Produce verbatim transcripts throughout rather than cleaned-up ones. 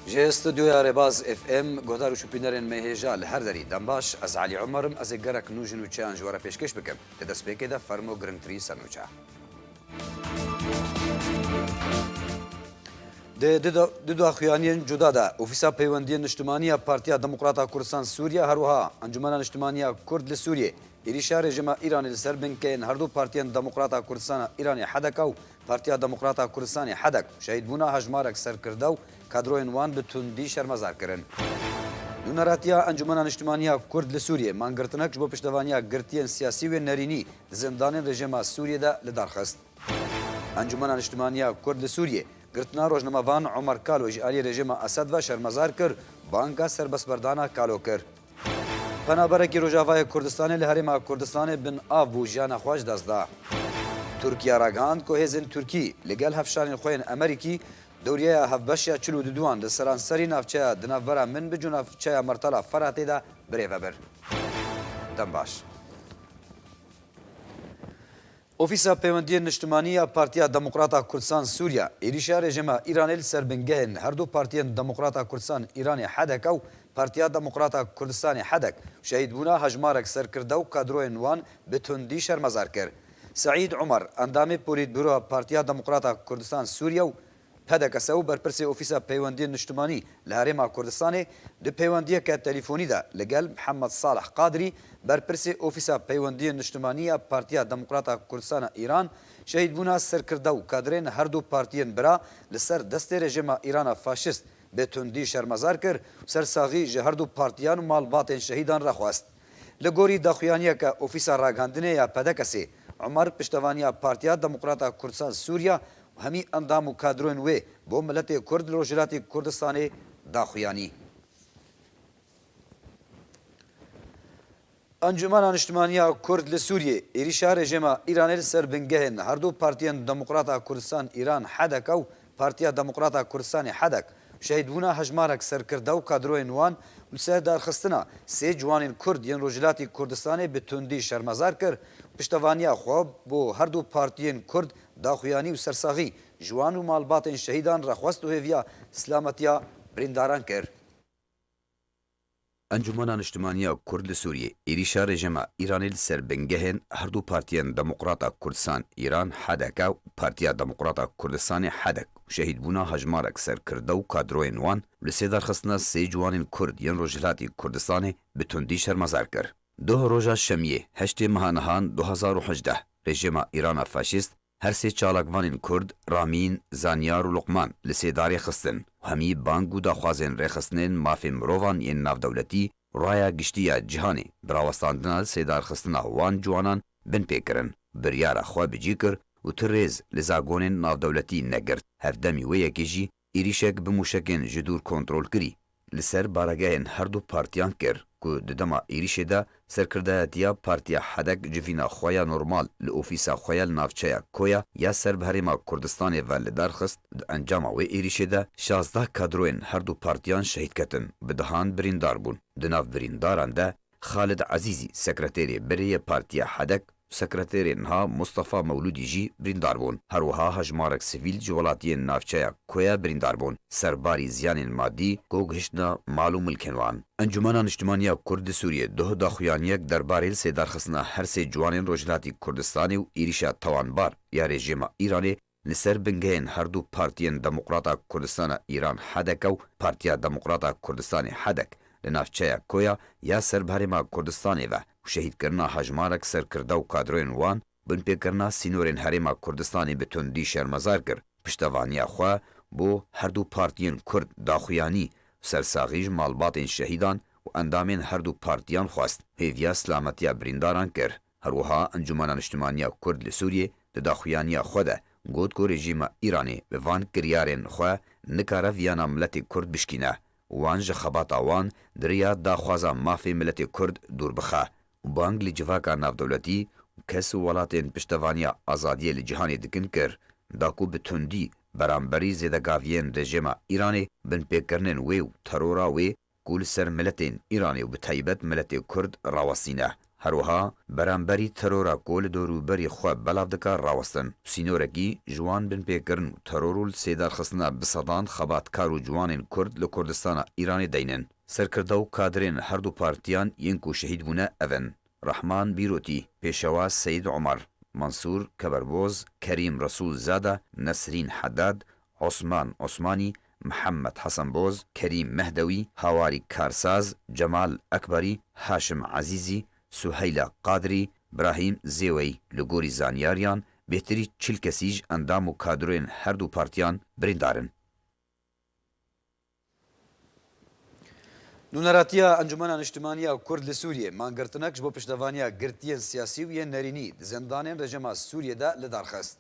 Ji Stûdyoya Rêbaz F M, guhdar û şopînerên me hêja li her derî, dem baş, ez Elî Omer im, ez ê gelek nû ji nûçeyan ji we re pêşkêş bikim. Di destpêkê de fermo girîngtirîn sernûçe. Di du da-, du daxuyaniyên cuda de, Ofîsa Peywendiyên Niştimanî ya Partiya Demokrata Kurdistan Sûriye, her wiha Encûmena Niştimanî ya Kurd li Sûriyê, êrîşa rejîma Îranê li ser binkeyên her du partiyên Demokrata Kurdistana Îranê, H D K, û Partiya Demokrata Kurdistanê, H D K, û şehîdbûna hejmarek serkirde û kadroyên wan bi tundî şermezar kirin. Nûneratiya Encûmena Niştimanî ya Kurd li Sûriyê, mangirtinek ji bo piştevaniya girtiyên siyasî û yên nerînî di zindanên rejîma Sûriyê de li dar xist. Encûmena Niştimanî ya Kurd li Sûriyê girtina rojnamevan Omer Kalo ji aliyê rejîma Esed ve şermezar kir, banga serbestberdana Kalo kir. Penaberekî Rojavayê Kurdistanê li Herêma Kurdistanê bin av bû, jiyana xwe ji dest da. Tirkiye ragihand ku hêzên Tirkî li gel hevşarên xwe yên Amerîkî dewriyeya hevbeş ya çil û duduan li seranserî navçeya di navbera Minbic û navçeya Mertela Feratê de birêve bir. Dem baş. Ofîsa Peywendiyên Niştimanî ya Partiya Demokrata Kurdistan Sûriye, êrîşa rejîma Îranê li ser bingehên her du partiyên Demokrata Kurdistan Îranê, H D K, û Partiya Demokrata Kurdistanê, H D K, û şehîdbûna hejmarek serkirde û kadroyên wan bi tundî şermezar kir. Seîd Omer, endamê Polîtbûroya Partiya Demokrata Kurdistan Sûriye û P D K S û berpirsê Ofîsa Peywendiyên Niştimanî li Herêma Kurdistanê, di peywendiyeke telîfonî de li gel Mihemed Salih Qadirî, berpirsê Ofîsa Peywendiyên Niştimanî ya Partiya Demokrata Kurdistana Îran, şehîdbûna serkirde û kadrên her du partiyên bira li ser destê rejîma Îrana faşîst bi tundî şermezar kir û sersaxî ji her du partiyan û malbatên şehîdan re xwest. Li gorî daxuyaniyeke Ofîsa Ragihandinê ya P D K S'ê, Omer piştevaniya Partiya Demokrata Kurdistan Sûriya û hemî endam û kadroyên wê bo miletê Kurd li Rojhilatê Kurdistanê daxuyanî. Encûmena Niştimanî ya Kurd li Sûriyê êrîşa rejîma Îranê li ser bingehên her du partiyên Demokrata Kurdistan Îran, H D K, û Partiya Demokrata Kurdistanê, H D K, û şehîdbûna hejmarek serkirde û kadroyên wan û serdarxistina sê ciwanên Kurd yên Rojhilatî Kurdistanê bi tundî şermezar kir û piştevaniya xwe bo her du partiyên Kurd daxuyanî û sersaxî ji wan û malbatên şehîdan re xwest û hêviya silametiya birîndaran kir. Encûmena Niştimanî ya Kurd li Sûriyê êrîşa rejîma Îranê li ser bingehên her du partiyên Demokrata Kurdistan Îran, H D K, û Partiya Demokrata Kurdistanê, H D K, û şehîdbûna hejmarek serkirde û kadroyên wan û li sêdarxistina sê ciwanên Kurd yên Rojhilatî Kurdistanê bi tundî şermezar kir. Doh roja şemiyê, heştê meha nihan du hazar û hejdeh, rejîma Îrana faşîst her sê çalakvanên Kurd, Ramîn, Zanyar û Luqman, li sêdarê xistin û hemî bang û daxwazên rêxistinên mafê mirovan yên navdewletî û raya giştî ya cîhanê bi rawestandina sêdarxistina wan ciwanan binpê kirin. Biryara xwe bi cî kir û tu rêz li zagonên navdewletî negirt. Hevdemî wê yekê jî êrîşek bi mûşekên ji dûr kontrolkirî li ser baregehên her du partiyan kir ku di dema êrîşê de serkirdayetiya Partiya H D K civîna xwe ya normal li ofîsa xwe ya li navçeya Koya ya ser bi Herêma Kurdistanê ve li dar xist. Di encama wê êrîşê de şazdeh kadroyên her du partiyan şehîd ketin, bi dehan birîndar bûn. Di nav birîndaran de Xalid Ezîzî, sekreterê berê yê Partiya H D K, û sekreterê niha Mustafa Mewlûdî jî birîndar bûn. Her wiha hejmarek sivîl ji welatiyên navçeya Koya birîndar bûn, serbarî ziyanên madî ku gihiştina mal û milkên wan. Encûmena Niştimanî ya Kurd li Sûriyê doh daxuyaniyek derbarê li sêdarxistina her sê ciwanên Rojhilatî Kurdistanê û êrîşa tawanbar ya rejîma Îranê li ser bingehên her du partiyên Demokrata Kurdistana Îran, H D K, û Partiya Demokrata Kurdistanê, H D K, li navçeya Koya ya ser bi Herêma Kurdistanê ve û şehîdkirina hejmarek serkirde û kadroyên wan, binpêkirina sînorên Herêma Kurdistanê bi tundî şermezar kir. Piştevaniya xwe bo her du partiyên Kurd daxuyanî û sersaxî ji malbatên şehîdan û endamên her du partiyan xwest. Hêviya silametiya birîndaran kir. Her wiha Encûmena Niştimanî ya Kurd li Sûriyê di daxuyaniya xwe de got ku rejîma Îranê bi van kiryarên xwe nikare viyana miletê Kurd bişkîne û wan ji xebata wan di riya daxwaza mafê miletê Kurd dûr bixe û bang li civaka navdewletî û kes û welatên piştevaniya azadiyê li cîhanê dikin kir, da ku bi tundî beramberî zêdegaviyên rejîma Îranê, binpêkirinên wê û terora wê ku li ser miletên Îranê û bi taybet miletê Kurd rawestîne. H Her wiha beramberî terora ku li dorûberî xwe belav dike rawestin. Sînorekî ji wan binpêkirin û teror û li sêdarxistina bi sedan xebatkar û ciwanên Kurd li Kurdistana Îranê deynin. Serkirda û kadirên her du partiyan yên ku şehîd bûne ev in: Rehman Bîrotî, Pêşewa Seyîd Omar, Mansûr Keberboz, Kerîm Resûl Zade, Nesrîn Hedad, Osman Osmanî, Mihemed Hesenboz, Kerîm Mehdewî, Hawarî Karsaz, Cemal Ekberî, Haşim Ezîzî, Suheyla Qadirî, Brahîm Zêweyî. Li gorî zanyariyan, bêhtirî çil kesî ji endam û kadroyên her du partiyan birîndar in. Nûneratiya Encûmena Niştimanî ya Kurd li Sûriyê mangirtinek ji bo piştevaniya girtiyên siyasî û yên nerînî di zindanên rejîma Sûriyê de li dar xist.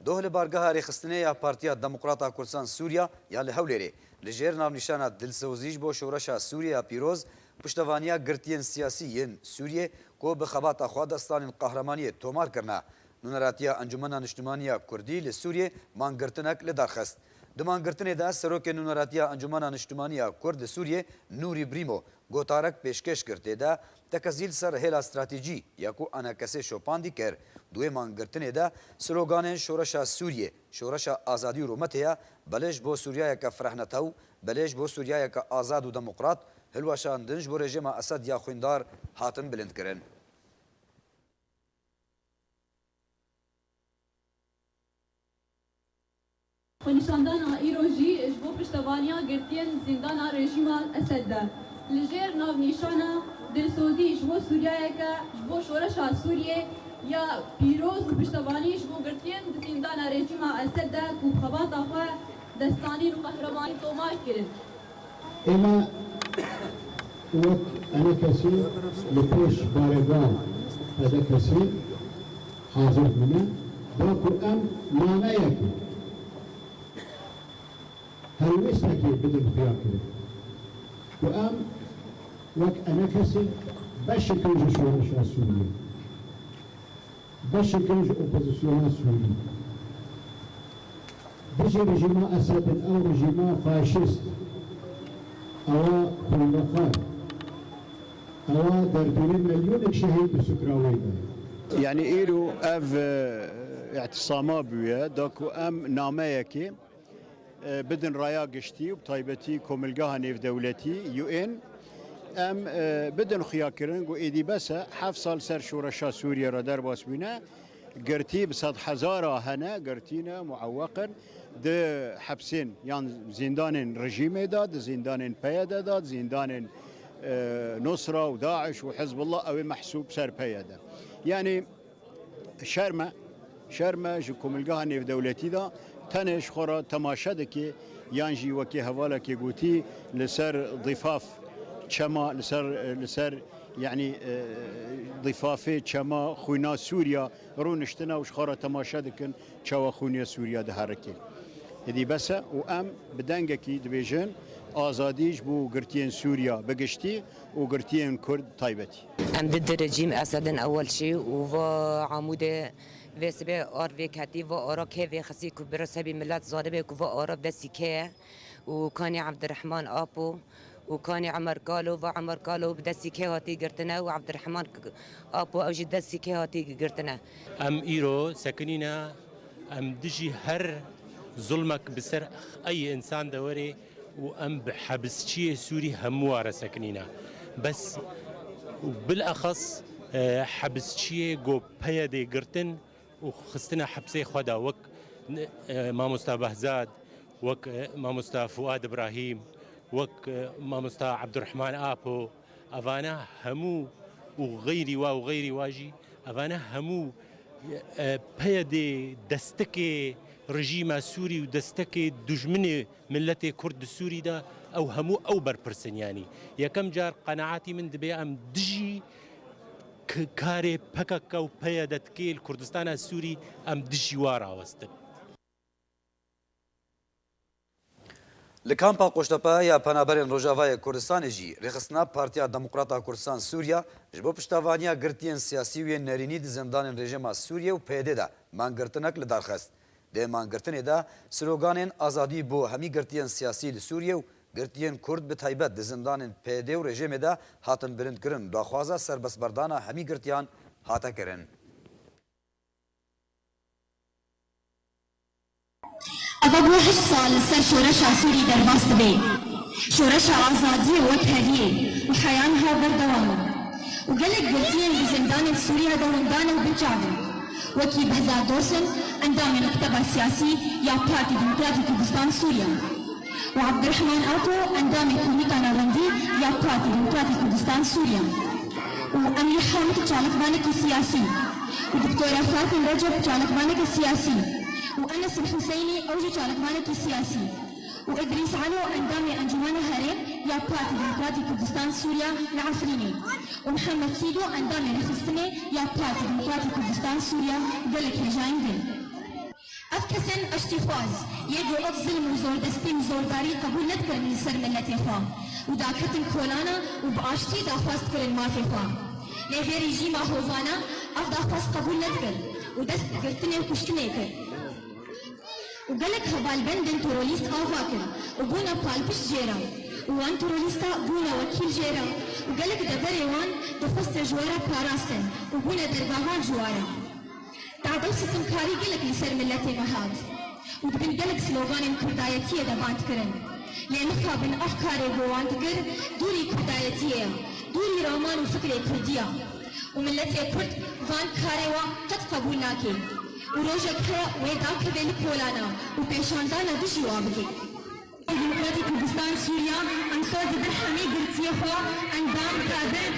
Doh li bargeha rêxistinê ya Partiya Demokrat a Kurdistan Sûriya ya li Hewlêrê li jêr navnîşana Dilsozî ji bo Şoreşa Sûriyeya Pîroz piştevaniya girtiyên siyasî yên Sûriyê ku bi xebata xwe destanên qehremaniyê tomar kirine, Nûneratiya Encûmena Niştimanî ya Kurdî li Sûriyê mangirtinek li dar xist. Di mangirtinê de serokê Nûneratiya Encûmena Niştimanî ya Kurd li Sûriyê Nûrî Brîmo gotarek pêşkêş kir, tê de tekezî li ser hêla stratejî ya ku ENKSê şopandî kir. Di wê mangirtinê de sloganên Şoreşa Sûriyê, Şoreşa Azadî û Rûmetê ye, belê ji bo Sûriyayeke firehnetew, belê ji bo Sûriyayeke azad û demokrat, hilweşandin ji bo rejîma Esed ya xwîndar hatin bilindkirin. Xwenîşandana îro jî ji bo piştevaniya girtiyên zîndana rejîma Esed de, li jêr navnîşana Dilsozî ji bo Sûriyayeke ji bo şoreşa Sûriyê ya pîroz û piştevanî ji bo girtiyên di zîndana rejîma Esed de ku bi xebata xwe destanî û qehremanî tomar kirin. Ême wek ENKSê li pêş barêga PDKSê hazir bûne, da ku em nameyekê, helwêstekê bidin xuyakirin ku em wek ENKSê beşek in ji şoreşa Sûriyê. Beşek in ji opozisyona Sûrî. Dijî rejîma Esed in, ew rejîma faşîst, ewa xwînrexwar, ewa derdorê milyonek şehîd bi sukra wê de. Yanî îro ev, e, îtisama bûye, da ku em nameyekê e, bidin raya giştî û bi taybetî Komilgeha Nêvdewletî, U N, em, e, bidin xuyakirin ku êdî bes e, heft sal ser şoreşa Sûriyê re derbas bûne, girtî bi sedhezara hene, girtî ne, mueweq in, di hepsên yan zîndanên rejîmê de, di zîndanên P Y D de, di zîndanên, e, Nusra û DAIŞ û Hizbullah ew ê mehsûb ser P Y D. Yanî, Şerm e, şerm e ji Komilgeha Nêvdewletî de tenê ji xwe re temaşe dike, yan jî wekî hevalekê gotî li ser dîfaf çema, li ser, li ser, yanî, e, dîfafê çema xwîna Sûriya rûniştine û ji xwe re temaşe dikin çawa xwîniya Sûriya diherike. Êdî bes e û em bi dengekî dibêjin, azadî ji bo girtiyên Sûriya bi giştî û girtiyên Kurd taybetî. Em di di rejîm Esedin ewel çî û va Amûdê vê sibê ar vê ketî, va ara kê vê xisî ku bira sebî milet zanibe ku va ara destî kê ye û kanî Evdirehman Apo û kanî Emer Kalo, va Emer Kalo bi destî kê hatî girtine û Evdirehman Apo ew jî destî kê hatî girtine. Em îro sekinîne, em dijî her zulmek bi ser ey însan de were û em bi hebisçiyê Sûrî hemû wa re sekinîne. Bes û bilexas, e, hebisçiyê ku P Y D'ê girtin û xistine hepsê xwe de, wek, e, mamosta Behzad, wek, e, mamosta Fuad Ibrahîm, wek, e, mamosta Ebdurehman Apo, evane hemû û xeyrî wa û xeyrî wa jî, evane hemû, e, P Y D'ê destekê rejîma Sûrî û destekê dijminê miletê Kurd di Sûrî de, ew hemû ew berpirs in. Yanî yekem car qenaetî min dibe em dijî k-, karê P K K û P Y D dike li Kurdistana Sûrî, em dijî wa rawestin. Li kampa Qoştepe ya Penaberên Rojavayê Kurdistanê jî rêxistina Partiya Demokrat a Kurdistan Sûriya ji bo piştevaniya girtiyên siyasî û yên nerînî di zindanên rejîma Sûriyê û P Y D'ê de mangirtinek li dar xist. Di mangirtinê de sloganên azadî bo hemî girtiyên siyasî li Sûriyê û Girtiyên Kurd bi taybet di zindanên P Y D û rejîmê de hatin bilindkirin, daxwaza serbestberdana hemî girtiyan hate kirin. Eva bû heşt sal li ser şoreşa Sûrî derbas dibe. Şoreşa azadiyê wek heviyê û heya niha berdewam e. Û gelek girtiyên di zindanên Sûriya de windane û binçav in. Wekî Behzat Dorsun, endamê Mekteba Siyasî ya Partî Demokratî Kurdistan Sûriya. Û Abdurrahman Apo, endamê Komîta Navendî ya Partî Demokratî Kurdistan Sûriya. Û Emîr Hamid, çalakvanekî siyasî. Û Doktora Fatin Recep, çalakvanekî siyasî. Û Enes El Huseynî, ew jî çalakvanekî siyasî. Û Îdrîs Elo, endamê Encûmena Herêm ya Partî Demokratî Kurdistan Sûriya li Efrînê. Û Mihemed Sîdo, endamê rêxistinê ya Partî Demokratî Kurdistan Sûriya, gelek hêjayî din. Ev kesên aştîxwaz yê ku ev zilm û zordestî û zordarî qebûl nedikirin li ser miletê xwe û daketin kolana û bi aştî daxwaz dikirin mafê xwe. Lê vê rejîma hovane ev daxwaz qebûl nedikir û dest bi girtinê û kuştinê kir. Û gelek hevalbendên terorîst ava kir û bûne palpişt jê re û wan terorîsta bûne wekîl jê re û gelek deverê wan dixwestin ji we re parastin û bûne dergahan ji we re. Tahde û sitimkarî gelek li ser miletê me hat û dibin gelek sloganên kurdayetiyê de band kirin. Lê mixabin ev karê ku wan dikir dûrî kurdayetiyê ye, dûrî raman û fikrê kurdî ye. Û miletê kurd van karê wan qet qebûl nake. Û rojek heye wê dakeve li kolana û pêşandana dijî wa bike. Demokratîk Kurdistan Sûriya, em soz didin hemî girtiyê xwe, endam, kadir,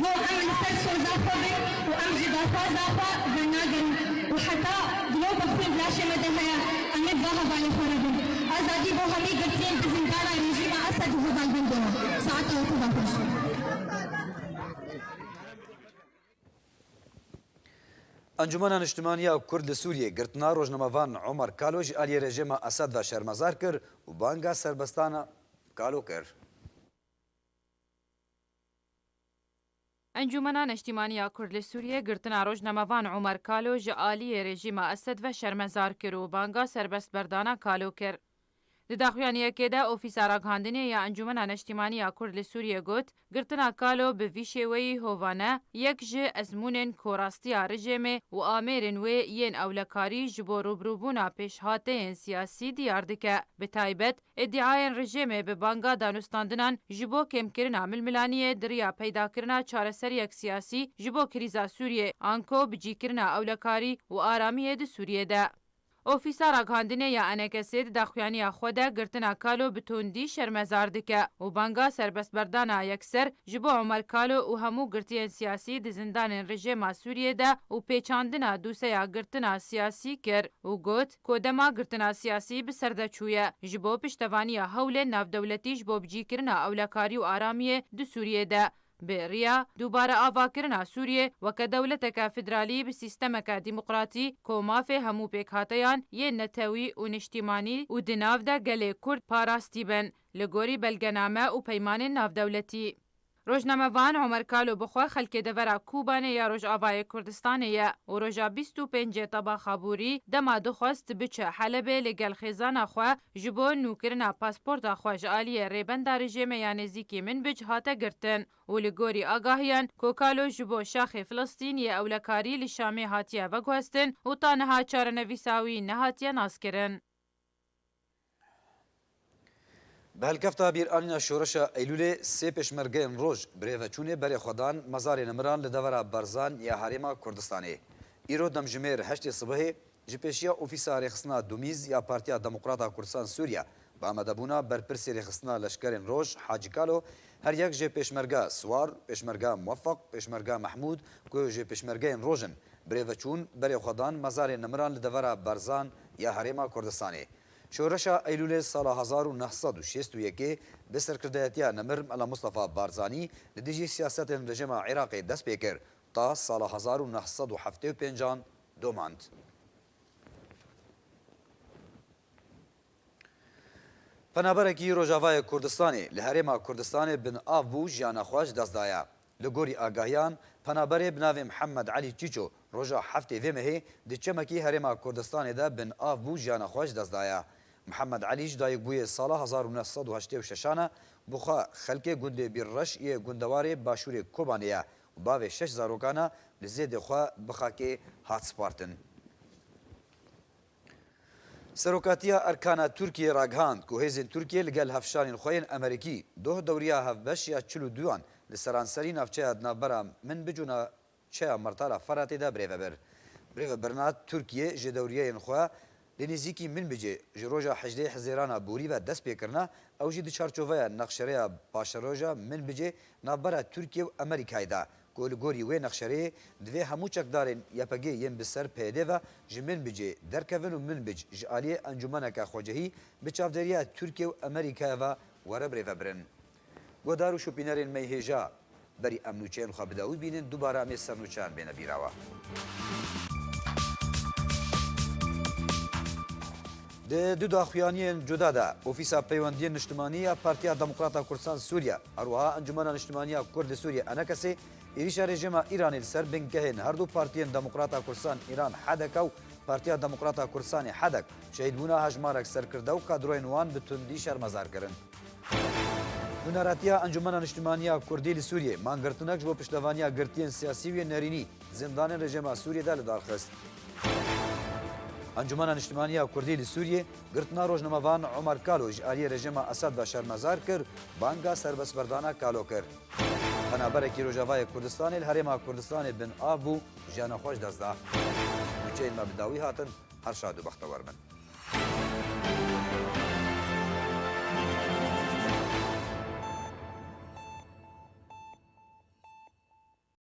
ku em li ser soza xwe bin û em ji daxwaza xwe venagerin û heta glo bi xwîn bi laşê me de heye, em ê va hevalê xwe re bin. Azadî bo hemî girtiyên di zindana rejîma Esed û hevalbendê re. Saeta we teva xweş. Encûmena Niştimanî ya Kurd li Sûriyê girtina rojnamevan Omer Kalo ji aliyê rejîma Esed ve şermezar kir û banga serbestana Kalo kir. Encûmena Neştîmanî ya Kurd li Sûriyê girtina rojnamevan Omer Kalo ji aliyê rejîma Esed ve şermezar kir û banga serbestberdana Kalo kir. Di daxuyaniyekê de Ofîsa Ragihandinê ya Encûmena Neştîmanî ya Kurd li Sûriyê got, girtina Kalo bi vî şêweyî hovane, yek ji ezmûnên ku rastiya rejêmê û amêrên wê yên ewlekarî ji bo rûbirûbûna pêşhateyên siyasî diyar dike. Bi taybet, îdiayên rejêmê bi banga danûstandinan ji bo kêmkirina milmilaniyê di riya peydakirina çareseriyek siyasî ji bo krîza Sûriyê, anko bicîkirina ewlekarî û aramiyê di Sûriyê de. Ofîsa Ragihandinê ya ENKSê di daxuyaniya xwe de girtina Kalo bi tundî şermezar dike û banga serbestberdana yekser ji bo Omer Kalo û hemû girtiyên siyasî di zindanên rejêma Sûriyê de û pêçandina dûseya girtina siyasî kir û got ku dema girtina siyasî bi ser de çûye ji bo piştevaniya hewlên navdewletî ji bo bicîkirina ewlekarî û aramiyê di Sûriyê de. Bi riya dubare avakirina Sûriyê weke dewleteke federalî bi sîstemeke demokratî ku mafê hemû pêkhateyan yên netewî û niştîmanî û di nav de gelê Kurd parastî bin, li gorî belgename û peymanên navdewletî. Rojnamevan Omer Kalo bi xwe xelkê devera Kobanê ya Rojavayê Kurdistanê ye û roja bîst û pêncê Teba Xabûrî dema dixwest biçe Helebê li gel xêzana xwe ji bo nûkirina pasporta xwe ji aliyê rêbenda rejêmê ya nêzîkî Minbic hate girtin. û li gorî agahiyan ku Kalo ji bo şaxê Filistîn yê ewlekarî li Şamê hatiye veguhestin û ta niha çarenivîsa wî nehatiye naskirin. Bi helkefta bîranîna şoreşa Eylûlê, sê pêşmergeyên roj birêveçûnê berê xwe dan mezarê nimiran li devera Barzan ya Herêma Kurdistanê. Îro demjimêr heştê sibehê ji pêşiya Ofîsa Rêxistina Dumîz ya Partiya Demokrata Kurdistan Sûriya, bi amadebûna berpirsê rêxistina leşkerên roj Hacî Kalo, her yek ji pêşmerga Siwar, pêşmerga Muwefeq, pêşmerga Mehmûd, ku ji pêşmergeyên roj in, birêve çûn, berê xwe dan mezarê nimiran li devera Barzan ya Herêma Kurdistanê. Şoreşa Eylûlê sala hezar û neh sed û şêst û yekê bi serkirdayetiya nemir Mela Mustafa Barzanî li dijî siyasetên rejîma Iraqê dest pê kir, ta sala hezar û neh sed û heftê û pêncan domand. Penaberekî Rojavayê Kurdistanê li Herêma Kurdistanê bin av bû, jiyana xwe ji dest daye. Li gorî agahiyan, penaberê bi navê Mihemed Elî Çîço roja heftê vê mehê di çemekî Herêma Kurdistanê de bin av bû, jiyana xwe ji dest daye. Mihemed Elî ji dayikbûyê sala hezar û neh sed û heştê û şeşan e, bi xwe xelkê gundê Bîrreş yê gundewarê başûrê Kobanê ye û bavê şeş zarokan e, li zêdê xwe bi xakê hat spartin. Serokatiya Erkana Tirkiyê ragihand ku hêzên Tirkiyê li gel hevşanên xwe yên Amerîkî doh dewriya hevbeş ya çil û duyan li seranserî navçeya di navbera Minbic û na-, çeya Mertala Feratê de birêve bir. Birêvebirina Tirkiyê ji dewriyeyên xwe li nêzîkî Minbicê ji roja hejdê Hizêrana borî ve dest pê kirine, ew jî di çarçoveya nexşereya paşeroja Minbicê navbera Tirkiye û Amerîkayê de, ku li gorî wê nexşereyê divê hemû çekdarên Y P G yên bi ser P Y D ve ji Minbicê derkevin û Minbic ji aliyê encûmeneke xwecihî bi çavdêriya Tirkiye û Amerîkayê ve were birêvebirin. Guhdar û şopînerên me yê hêja, berî em nûçeyên xwe bi dawî bînin, dubare em ê ser nûçeyan bêne bîra we. Di du daxuyaniyên cuda de, Ofîsa Peywendiyên Niştimanî ya Partiya Demokrata Kurdistan Sûriye, her wiha Encûmena Niştimanî ya Kurd li Sûriye, ENKSê, êrîşa rejîma Îranê li ser bingehên her du partiyên Demokrata Kurdistan Îran, HDK, û Partiya Demokrata Kurdistanê, HDK, şehîdbûna hejmarek serkirde û kadroyên wan bi tundî şermezar kirin. Nûneratiya Encûmena Niştimanî ya Kurdî li Sûriyê mangirtinek ji bo piştevaniya girtiyên siyasî û yên nerînî di zindanên rejîma Sûriyê de li dar xist. Encûmena Niştimanî ya Kurdî li Sûriyê girtina rojnamevan Omer Kalo ji aliyê rejîma Esad ve şermezar kir, banga serbestberdana Kalo kir. Penaberekî Rojavayê Kurdistanê li Herêma Kurdistanê bin av bû, jiyana xwe ji dest da. Nûçeyên me bi dawî hatin, her şad û bextewar bin.